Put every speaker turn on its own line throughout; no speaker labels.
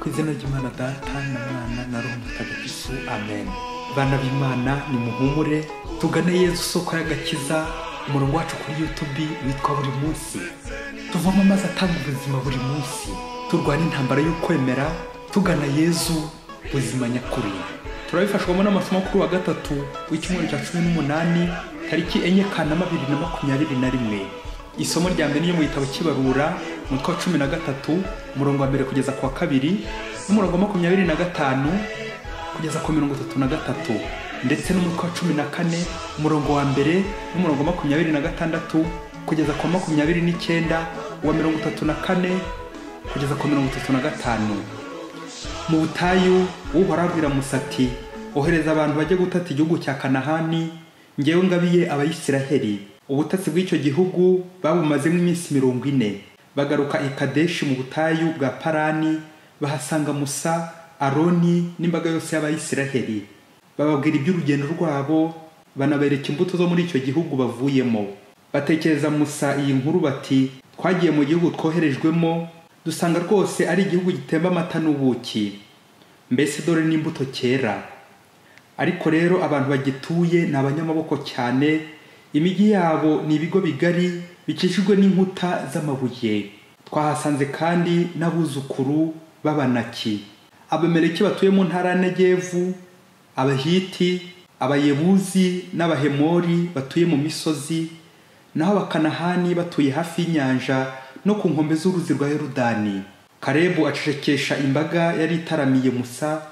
Ku izina ry'Imana Data na Mwana na Roho Mutagatifu, amen. Bana b'Imana, nimuhumure, tugane Yezu soko y'agakiza. Umurongo wacu kuri YouTube witwa Buri Munsi. Tuvoma amazi atanga ubuzima buri munsi, turwana intambara yo kwemera, tugana Yezu buzima nyakuri. Turabifashwamo n'amasomo kuri wa gatatu w'icyumweru cya 18, tariki 4 Kanama 2021. Isomo rya mbere ni mu gitabo cy'Ibarura, umutwe wa 13, umurongo wa mbere kugeza ku wa 2, n'umurongo wa 25 kugeza ku 33, ndetse n'umutwe wa 14, umurongo wa mbere n'umurongo wa 26 kugeza ku 29, uwa 34 kugeza ku 35. Mu butayu Uhoraho abwira Musa ati: ohereza abantu bajye gutata igihugu cya Kanahani, njyewe ngabiye Abayisiraheli. Ubutasi bw'icyo gihugu babumazemo iminsi 40. Bagaruka i Kadeshi mu butayu bwa Parani, bahasanga Musa, Aroni n'imbaga yose y'Abayisiraheli. Bababwira iby'urugendo rwabo, banabereka imbuto zo muri icyo gihugu bavuyemo. Batekereza Musa iyi nkuru bati: twagiye mu gihugu twoherejwemo, dusanga rwose ari igihugu gitemba amata n'ubuki, mbese dore n'imbuto cyera. Ariko rero abantu bagituye ni abanyamaboko cyane, imijyi yabo ni ibigo bigari bikikijwe n'inkuta z'amabuye. Twahasanze kandi n'abuzukuru b'Abanaki, Abameleki batuye mu ntara ya Negevu, Abahiti, Abayebuzi n'Abahemori batuye mu misozi, naho Abakanahani batuye hafi y'inyanja no ku nkombe z'uruzi rwa Yorodani. Kalebu acecekesha imbaga yari itaramiye Musa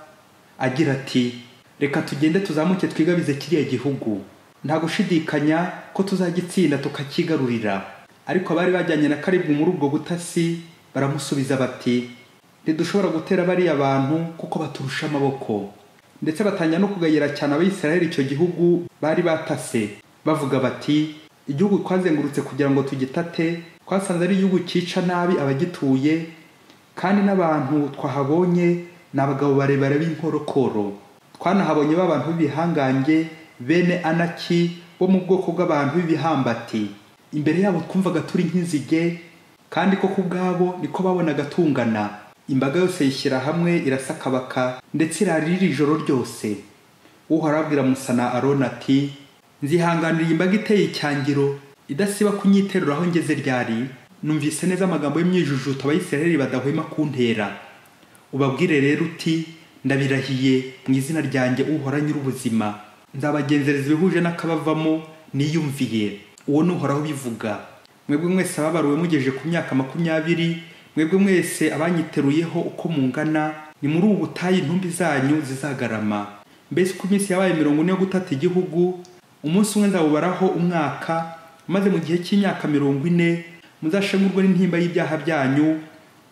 agira ati: reka tugende tuzamuke twigabize kiriya gihugu, nta gushidikanya ko tuzagitsinda tukakigarurira. Ariko abari bajyanye na Kalebu muri ubwo butasi baramusubiza bati: ntidushobora gutera bariya bantu kuko baturusha amaboko. Ndetse batangira no kugayira cyane Abayisiraheli icyo gihugu bari batase, bavuga bati: igihugu twazengurutse kugira ngo tugitate, twasanze ari igihugu cyica nabi abagituye, kandi n'abantu twahabonye ni abagabo barebare b'inkorokoro. Twanahabonye b'abantu b'ibihangange, bene Anaki bo mu bwoko bw'abantu b'ibihambati. Imbere yabo twumvaga turi nk'inzige, kandi ko kubwabo niko babonaga tungana. Imbaga yose yishyira hamwe irasakabaka, ndetse irarira ijoro ryose. Uhoraho abwira Musa na Aroni ati: nzihanganira imbaga iteye icyangiro, idasiba kunyiterura aho ngeze ryari. Numvise neza amagambo y'imyijujuto Abayisiraheli badahwema kuntera. Ubabwire rero uti: ndabirahiye mu izina ryanjye Uhoraho Nyir'ubuzima, nzabagenzereza ibihuje n'akabavamo niyumviye. Uwo ni Uhoraho ubivuga. Mwebwe mwese ababaruwe mugejeje ku myaka 20, mwebwe mwese abanyiteruyeho uko mungana, ni muri ubu butayu intumbi zanyu zizagarama. Mbese uko iminsi yabaye 40 yo gutata igihugu, umunsi umwe nzawubaraho umwaka, maze mu gihe cy'imyaka 40 muzashengurwe n'intimba y'ibyaha byanyu,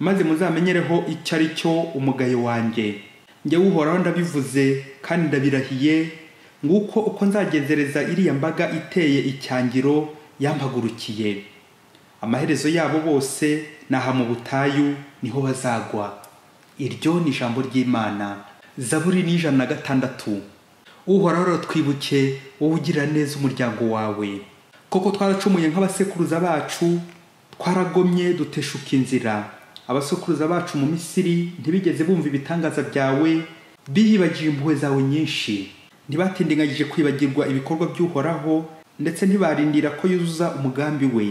maze muzamenyereho icyo ari cyo umugayo wanjye. Njyewe Uhoraho ndabivuze kandi ndabirahiye, nguko uko nzagenzereza iriya mbaga iteye icyangiro yampagurukiye. Amaherezo yabo bose naha mu butayu niho bazagwa. Iryo ni ijambo ry'Imana. Zaburi ni 106. Uhoraho twibuke, wowe ugira neza umuryango wawe. Koko twaracumuye nk'abasekuruza bacu, twaragomye duteshuka inzira. Abasekuruza bacu mu Misiri ntibigeze bumva ibitangaza byawe, biyibagiye impuhwe zawe nyinshi. Ntibatindinganyije kwibagirwa ibikorwa by'Uhoraho, ndetse ntibarindira ko yuzuza umugambi we.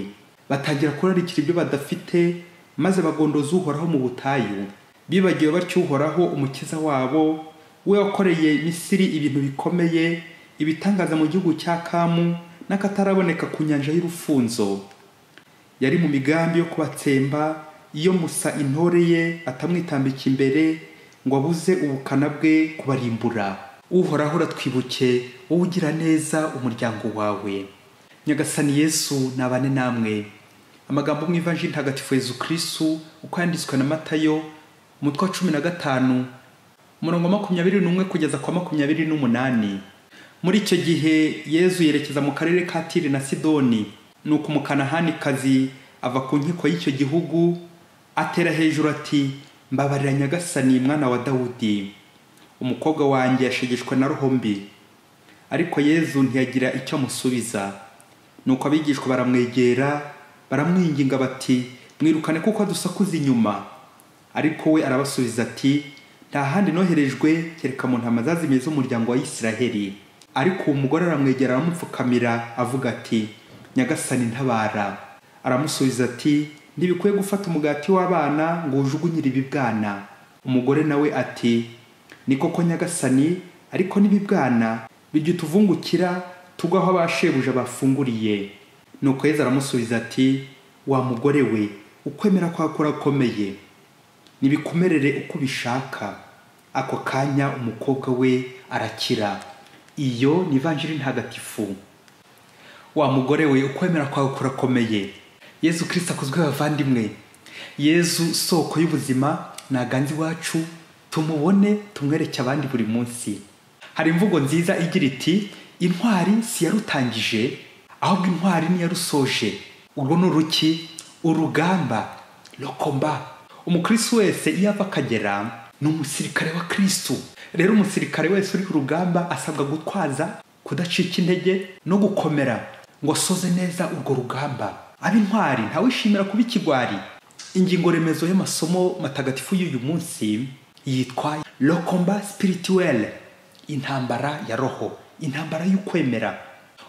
Batangira kurarikira ibyo badafite, maze bagondoza Uhoraho mu butayu. Bibagiwe batyo Uhoraho umukiza wabo, we wakoreye Misiri ibintu bikomeye, ibitangaza mu gihugu cya Kamu n'akataraboneka ku nyanja y'urufunzo. Yari mu migambi yo kubatsemba, iyo Musa intore ye atamwitambika imbere ngo abuze ubukana bwe kubarimbura. Uhoraho uratwibuke, wowe ugira neza umuryango wawe. Nyagasani Yesu nabane namwe. Amagambo mu Ivanjiri Ntagatifu Yezu Kristu uko yanditswe na Matayo, umutwe wa 15, umurongo wa 21 kugeza kwa 28. Muri icyo gihe Yezu yerekeza mu karere ka Tiri na Sidoni. Nuko Umukanahanikazi ava ku nkiko y'icyo gihugu, atera hejuru ati: mbabarira Nyagasani mwana wa Dawudi, umukobwa wanjye yashegeshwe na roho mbi. Ariko Yezu ntiyagira icyo amusubiza. Nuko abigishwa baramwegera, baramwinginga bati: mwirukane kuko adusakuza inyuma. Ariko we arabasubiza ati: Nta handi noherejwe kereka mu ntama zazimiye z'umuryango wa Isiraheli. Ariko uwo mugore aramwegera aramupfukamira avuga ati: Nyagasani ntabara. Aramusubiza ati: Ntibikwiye gufata umugati w'abana ngo ujugunyire ibibwana. Umugore nawe ati: Ni koko Nyagasani, ariko n'ibibwana bijya utuvungukira tugwa aho abashebuja bafunguriye. Nuko Yezu aramusubiza ati: Wa mugore we, ukwemera kwawe kurakomeye, nibikumerere uko ubishaka. Ako kanya umukobwa we arakira. Iyo ni Ivanjiri ntagatifu. Wa mugore we, ukwemera kwawe kurakomeye. Yezu Kristo akuzwe bavandimwe. Yezu soko y'ubuzima naganze iwacu, tumubone tumwereke abandi buri munsi. Hari imvugo nziza igira iti: intwari si yarutangije, ahubwo intwari ni yarusoje. Urwo ni uruki? Urugamba, lokomba. Umukristo wese iyo ava akagera ni umusirikare wa Kristo. Rero umusirikare wese uri ku rugamba asabwa gutwaza, kudacika intege no gukomera ngo asoze neza urwo rugamba. Ab'intwari ntawishimira kuba ikigwari. Ingingo remezo y'amasomo matagatifu y'uyu munsi yitwa le combat spirituel, intambara ya roho, intambara y'ukwemera.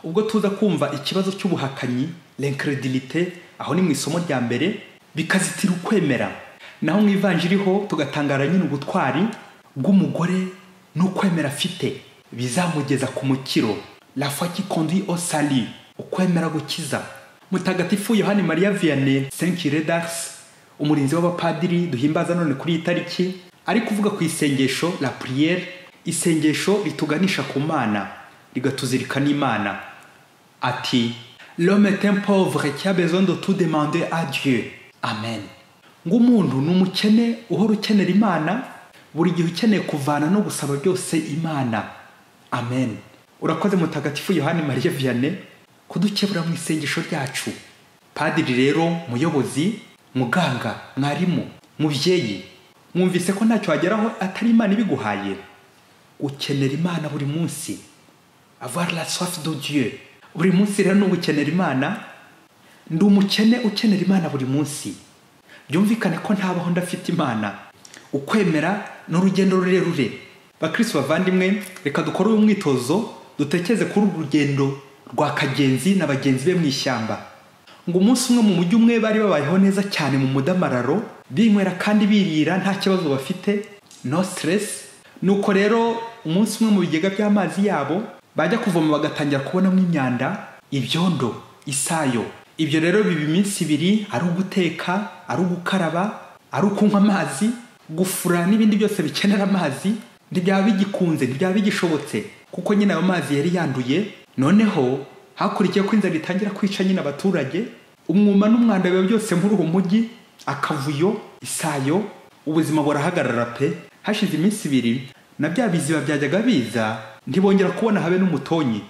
Ubwo tuza kumva ikibazo cy'ubuhakanyi, l'incrédulité, aho ni mu isomo rya mbere, bikazitira ukwemera. Naho mu Ivanjiri ho tugatangara nyine ubutwari bw'umugore n'ukwemera afite bizamugeza ku mukiro, la foi qui conduit au salut, ukwemera gukiza. Mutagatifu Yohani Maria Vianney, Saint Curé d'Ars, umurinzi w'abapadiri duhimbaza none kuri iyi tariki, ari kuvuga ku isengesho la prière, isengesho rituganisha ku Mana, rigatuzirika n'Imana. Ati: L'homme est un pauvre qui a besoin de tout demander à Dieu. Amen. Ngo umuntu ni umukene uhora ukenera Imana, buri gihe ukeneye kuvana no gusaba byose Imana. Amen. Urakoze Mutagatifu Yohani Maria Vianney kudukebura mu isengesho ryacu. Padiri rero, muyobozi, muganga, mwarimu, mubyeyi, mwumvise ko ntacyo wageraho atari Imana ibiguhaye. Ukenera Imana buri munsi. Avoir la soif de Dieu. Buri munsi rero ni ugukenera Imana. Ndi umukene ukenera Imana buri munsi. Byumvikane ko ntabaho ndafite Imana. Ukwemera ni urugendo rurerure. Bakristo bavandimwe, reka dukore uyu mwitozo, dutekereze kuri uru rugendo rwa Kagenzi na bagenzi be mu ishyamba. Ngo umunsi umwe mu mujyi umwe bari babayeho neza cyane mu mudamararo, binywera kandi birira nta kibazo bafite, no stress. Nuko rero umunsi umwe mu bigega by'amazi yabo bajya kuvoma bagatangira kubonamo imyanda, ibyondo, isayo. Ibyo rero biba iminsi ibiri, ari uguteka, ari ugukaraba, ari ukunywa amazi, gufura n'ibindi byose bikenera amazi. Ntibyaba bigikunze, ntibyaba bigishobotse, kuko nyine ayo mazi yari yanduye. Noneho hakurikiye ko inzara itangira kwica nyine abaturage, umwuma n'umwanda biba byose muri uwo mujyi, akavuyo, isayo, ubuzima burahagarara pe. Hashize iminsi ibiri na bya biziba byajyaga biza ntibongera kubona habe n'umutonyi.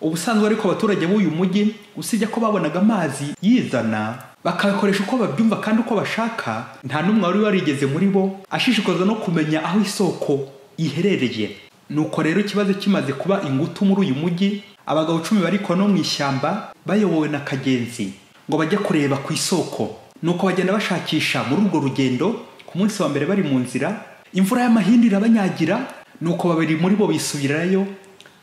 Ubusanzwe ariko abaturage b'uyu mujyi, usibye ko babonaga amazi yizana bakayakoresha uko babyumva kandi uko bashaka, nta n'umwe wari warigeze muri bo ashishikazwa no kumenya aho isoko iherereye. Nuko rero ikibazo kimaze kuba ingutu muri uyu mujyi, abagabo 10 bariko no mu ishyamba bayobowe na Kagenzi ngo bajye kureba ku isoko. Nuko bagenda bashakisha muri urwo rugendo. Ku munsi wa mbere bari mu nzira, imvura y'amahindu irabanyagira. Nuko babiri muri bo bisubirayo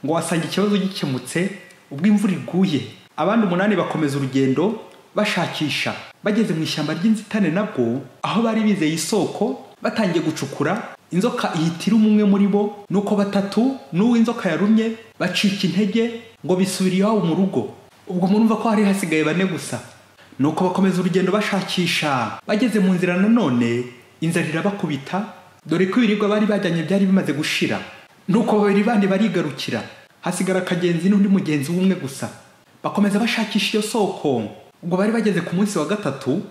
ngo wasanga ikibazo gikemutse ubwo imvura iguye. Abandi 8 bakomeza urugendo bashakisha. Bageze mu ishyamba ry'inzitane nabwo, aho bari bizeye isoko, batangiye gucukura, inzoka ihitira umwe muri bo. Nuko 3 n'uw'inzoka yarumye bacika intege ngo bisubira iwabo mu rugo. Ubwo murumva ko hari hasigaye 4 gusa. Nuko bakomeza urugendo bashakisha. Bageze mu nzira nanone inzara irabakubita, dore ko ibiribwa bari bajyanye byari bimaze gushira. Nuko babiri bandi barigarukira, hasigara Kagenzi n'undi mugenzi w'umwe gusa. Bakomeza bashakisha iyo soko. Ubwo bari bageze ku munsi wa 3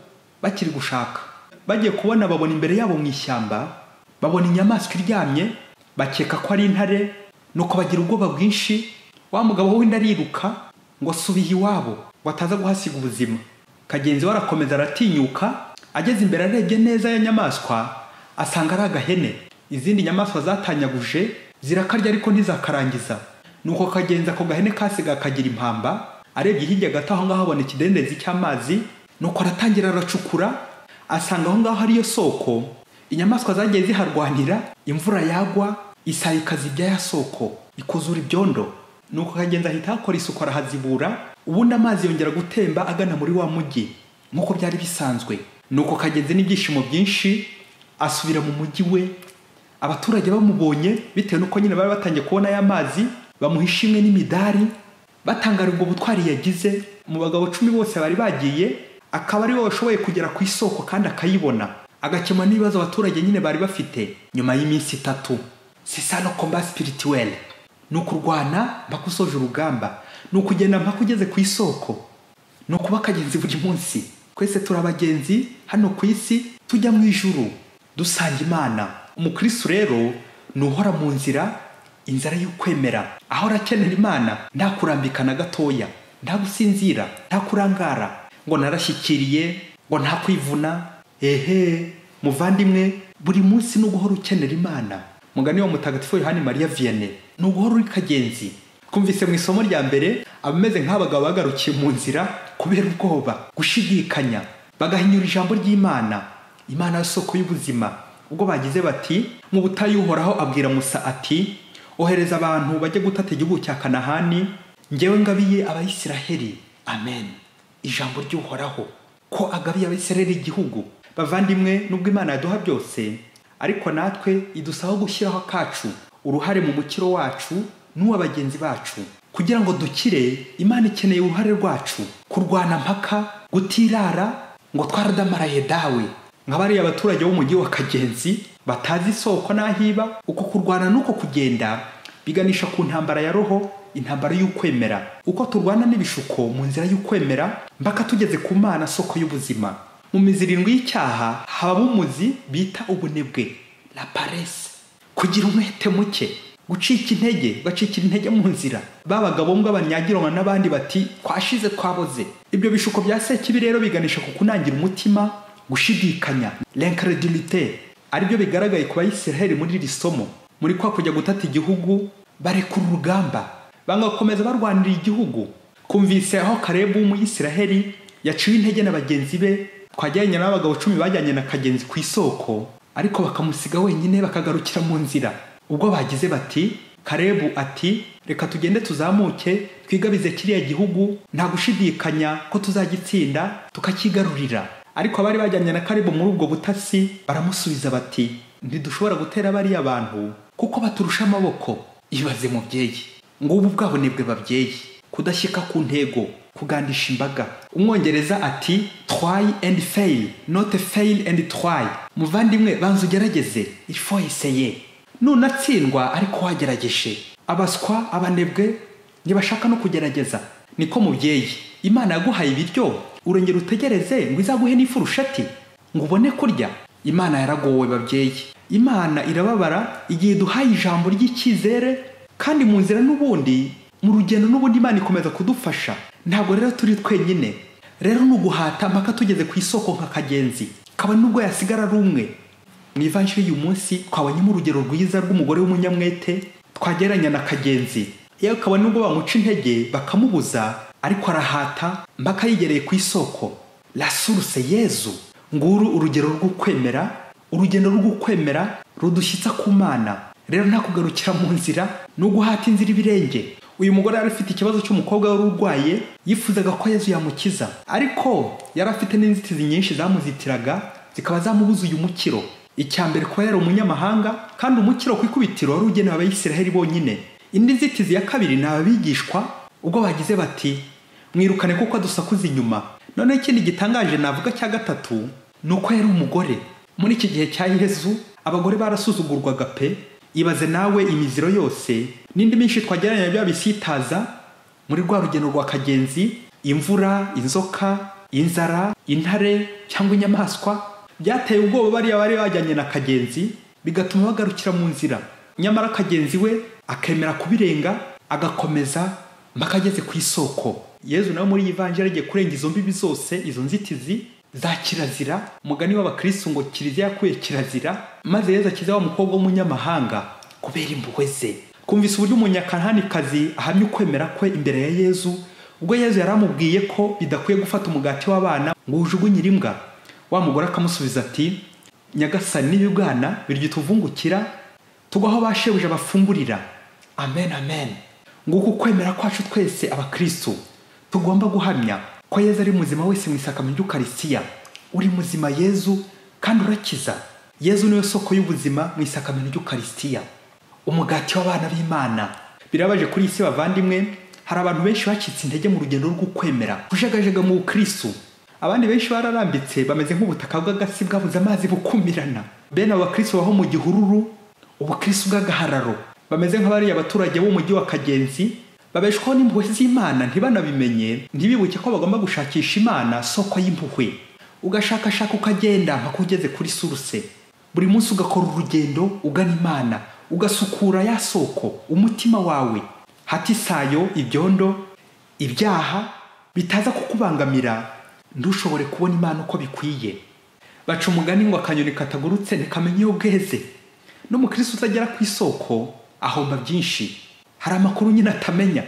bakiri gushaka, bagiye kubona babona imbere yabo mu ishyamba, babona inyamaswa iryamye, bakeka ko ari intare. Nuko bagira ubwoba bwinshi. Wa mugabo w'inda ariruka ngo asubiye iwabo ngo ataza guhasiga ubuzima. Kagenzi we arakomeza aratinyuka, ageze imbere arebye neza ya nyamaswa asanga ari agahene. Izindi nyamaswa zatanyaguje zirakarya ariko ntizakarangiza. Nuko Kagenzi ako gahene kasiga kagira impamba. Arebye hirya gato aho ngaho abona ikidendezi cy'amazi. Nuko aratangira aracukura, asanga aho ngaho ariyo soko. Inyamaswa zagiye ziharwanira, imvura yagwa isayo ikazibya ya soko, ikuzura ibyondo. Nuko Kagenzi ahita akora isuku arahazibura, ubundi amazi yongera gutemba agana muri wa mujyi nk'uko byari bisanzwe. Nuko Kagenzi n'ibyishimo byinshi asubira mu mujyi we. Abaturage bamubonye, bitewe n'uko nyine bari batangiye kubona ya mazi, bamuha ishimwe n'imidari, batangara ubwo butwari yagize. Mu bagabo 10 bose bari bagiye, akaba ari we washoboye kugera ku isoko kandi akayibona, agakemura n'ibibazo abaturage nyine bari bafite. Nyuma y'iminsi 3, c'est ça le combat spirituel. Ni ukurwana mpaka usoje urugamba, ni ukugenda mpaka ugeze ku isoko, ni ukuba Kagenzi buri munsi. Twese turi abagenzi hano ku isi, tujya mu ijuru dusanga Imana. Umukristo rero ni uhora mu nzira, inzara y'ukwemera, ahora akenera Imana, nta kurambika na gatoya, nta gusinzira, nta kurangara, ngo narashyikiriye, ngo nta kwivuna. Ehe muvandimwe, buri munsi ni uguhora ukenera Imana. Mugani wa Mutagatifu Yohani Mariya Vianney, ni uguhora uri Kagenzi. Twumvise mu isomo rya mbere abameze nk'abagabo bagarukiye mu nzira kubera ubwoba, gushidikanya, bagahinyura ijambo ry'Imana, Imana y'isoko y'ubuzima. Ubwo bagize bati, mu butayu Uhoraho abwira Musa ati, ohereza abantu bajye gutata igihugu cya Kanahani, njyewe ngabiye Abayisiraheli. Amen. Ijambo ry'Uhoraho ko agabiye Abayisiraheli igihugu. Bavandimwe, nubwo Imana yaduha byose, ariko natwe idusaba gushyiraho akacu, uruhare mu mukiro wacu n'uwa bagenzi bacu. Kugira ngo dukire, Imana ikeneye uruhare rwacu, kurwana mpaka, gutirara ngo twaradamaraye dawe, nka bariya abaturage b'umujyi wa Kagenzi batazi isoko n'ahiba. Uko kurwana n'uko kugenda biganisha ku ntambara ya roho, intambara y'ukwemera. Uko turwana n'ibishuko mu nzira y'ukwemera mpaka tugeze ku Mana soko y'ubuzima. Mu mizi 7 y'icyaha habamo umuzi bita ubunebwe, la paresse, kugira umwete muke, gucika intege, gacikira intege mu nzira. Babagabo mbwa banyagiranwa n'abandi bati twashize twaboze. Ibyo bishuko bya sekibi rero biganisha ku kunangira umutima, gushidikanya, l'incrédulité, aribyo bigaragaye ku Bayisiraheli muri iri somo. Muri kwa kujya gutata igihugu, barekura urugamba, banga gukomeza barwanira igihugu. Kumvise aho Kalebu w'Umuyisiraheli yaciwe intege na bagenzi be, twajyanye n'abagabo 10 bajyanye na Kagenzi ku isoko, ariko bakamusiga wenyine bakagarukira mu nzira. Ubwo bagize bati, Kalebu ati, reka tugende tuzamuke twigabize kiriya gihugu, nta gushidikanya ko tuzagitsinda tukakigarurira. Ariko abari bajyanye na Kalebu muri ubwo butasi baramusubiza bati, ntidushobora gutera bariya bantu kuko baturusha amaboko. Ibaze mubyeyi, ngubu bwabonebwe babyeyi, kudashyika ku ntego, kugandisha imbaga. Umwongereza ati try and fail, not fail and try. Muvandimwe, banza ugerageze, il faut essayer. Nunatsindwa ariko wagerageje. Abaswa, abanebwe ntibashaka no kugerageza. Niko mubyeyi, Imana yaguhaye ibiryo, urongera utegereze ngo izaguhe n'ifurusheti ngo ubone kurya. Imana yaragowe babyeyi. Imana irababara igihe iduhaye ijambo ry'icyizere, kandi mu nzira n'ubundi, mu rugendo n'ubundi Imana ikomeza kudufasha. Ntabwo rero turi twenyine. Rero ni uguhata mpaka tugeze ku isoko nka Kagenzi, kabone nubwo yasigara ari umwe. Mu ivanjiri y'uyu munsi twabonyemo urugero rwiza rw'umugore w'umunyamwete twagereranya na Kagenzi. Yewe kabone nubwo bamuca intege bakamubuza, ariko arahata mpaka yigereye ku isoko. La source Yezu. Nguru urugero rw'ukwemera, urugendo rw'ukwemera rudushyitsa ku Mana. Rero nta kugarukira mu nzira, ni uguhata inzira ibirenge. Uyu mugore yari afite ikibazo cy'umukobwa wari urwaye, yifuzaga ko Yezu yamukiza, ariko yari afite n'inzitizi nyinshi zamuzitiraga, zikaba zamubuza uyu mukiro. Icya mbere, kuba yari umunyamahanga, kandi umukiro ku ikubitiro wari ugenewe Abayisiraheli bonyine. Indi nzitizi ya kabiri ni ababigishwa, ubwo bagize bati mwirukane kuko adusakuza inyuma. Noneho ikindi gitangaje navuga cya gatatu ni uko yari umugore. Muri iki gihe cya Yezu abagore barasuzugurwaga pe. Ibaze nawe imiziro yose n'indi myinshi twagereranya bya bisitaza muri rwa rugendo rwa Kagenzi, imvura, inzoka, inzara, intare cyangwa inyamaswa, byateye ubwoba bariya bari bajyanye na Kagenzi, bigatuma bagarukira mu nzira. Nyamara Kagenzi we akemera kubirenga, agakomeza mpaka ageze ku isoko. Yezu nawe muri ivanjiri agiye kurenga izo mbibi zose, izo nzitizi za kirazira. Umugani w'abakristo ngo kiliziya yakuye kirazira, maze Yezu akiza wa mukobwa w'umunyamahanga kubera impuhwe ze. Kumvise uburyo umunyakanahanikazi ahamya ukwemera kwe imbere ya Yezu, ubwo Yezu yaramubwiye ko bidakwiye gufata umugati w'abana ngo ujugunyire imbwa. Wa mugore akamusubiza ati, Nyagasani n'ibibwana birya utuvungukira, tugwa aho ba shebuja bafungurira. Amen, amen. Nguko ukwemera kwacu twese abakristu tugomba guhamya ko Yezu ari muzima wese mu isakamento ry'Ukaristiya. Uri muzima Yezu kandi urakiza. Yezu niwe soko y'ubuzima mu isakamento ry'Ukaristiya, umugati w'abana b'Imana. Birabaje kuri isi bavandimwe, hari abantu benshi bacitse intege mu rugendo rw'ukwemera, kujagajega mu bukristu. Abandi benshi bararambitse bameze nk'ubutaka bw'agasi bwabuze amazi bukumirana. Bene abo bakristu baho mu gihururu, ubukristu bw'agahararo, bameze nk'abariya abaturage b'umujyi wa Kagenzi, babeshwaho n'impuhwe z'Imana ntibanabimenye, ntibibuke ko bagomba gushakisha Imana soko y'impuhwe. Ugashakashaka ukagenda mpaka ugeze kuri source. Buri munsi ugakora urugendo ugana Imana, ugasukura ya soko umutima wawe, hati isayo, ibyondo, ibyaha bitaza kukubangamira, ntushobore kubona Imana uko bikwiye. Baca umugani ngo akanyoni katagurutse ntikamenya iyo bweze. N'umukristo utagera ku isoko ahomba byinshi. Hari amakuru nyine atamenya.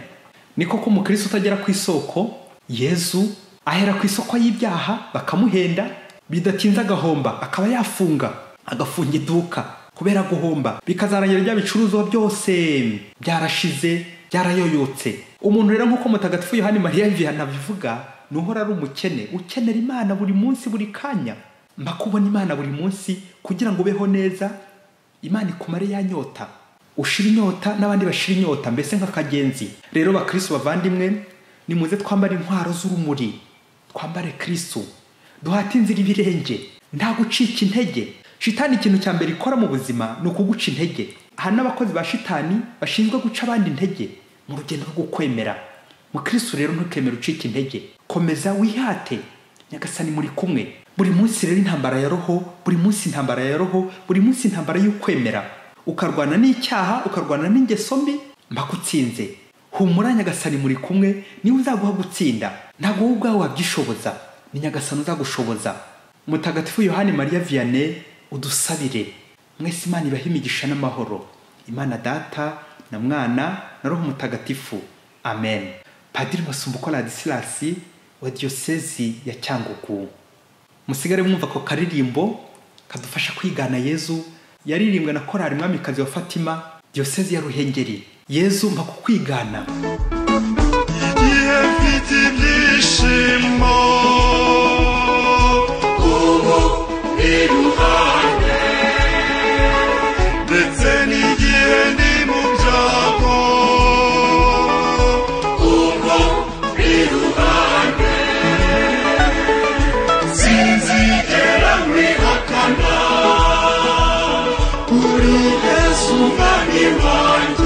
Ni koko umukristo utagera ku isoko, Yezu ahera ku isoko y'ibyaha bakamuhenda, bidatinze agahomba, akaba yafunga, agafunga iduka kubera guhomba, bikazarangira bya bicuruzwa byose byarashize, byarayoyotse. Umuntu rero nk'uko Mutagatifu Yohani Mariya Vianney abivuga, ni uhora ari umukene, ukenera Imana buri munsi buri kanya. Mpaka ubona Imana buri munsi kugira ngo ubeho neza, Imana ikumare ya nyota, ushira inyota n'abandi bashira inyota, mbese nk'akagenzi. Rero bakristo bavandimwe, nimuze twambare intwaro z'urumuri, twambare Kristo, duhate inzira ibirenge, nta gucika intege. Shitani ikintu cya mbere ikora mu buzima ni ukuguca intege. Hari n'abakozi ba shitani bashinzwe guca abandi intege mu rugendo rwo kwemera. Mukristo rero ntukemere ucika intege, komeza wihate, Nyagasani muri kumwe. Buri munsi rero intambara ya roho, buri munsi intambara ya roho, buri munsi intambara y'ukwemera. Ukarwana n'icyaha, ukarwana n'ingeso mbi mpaka utsinze. Humura Nyagasani muri kumwe, niwe uzaguha gutsinda. Ntabwo wowe ubwawe wabyishoboza, ni Nyagasani uzagushoboza. Mutagatifu Yohani Mariya Vianney, udusabire. Mwese Imana ibahe imigisha n'amahoro. Imana Data na Mwana na Roho Mutagatifu. Amen. Padiri Masumbuko Ladislas wa Diyosezi ya Cyangugu. Musigare mwumva ko karirimbo kadufasha kwigana Yezu, yaririmbwe na korali Mwamikazi wa Fatima, Diyosezi ya Ruhengeri. Yezu mpa kukwigana.
Igihe mfite ibyishimo, ubu iruhande, ndetse n'igihe ndi mu byago, ubu iruhande, sinzigera nkwihakana, uri Yezu Mwami wanjye.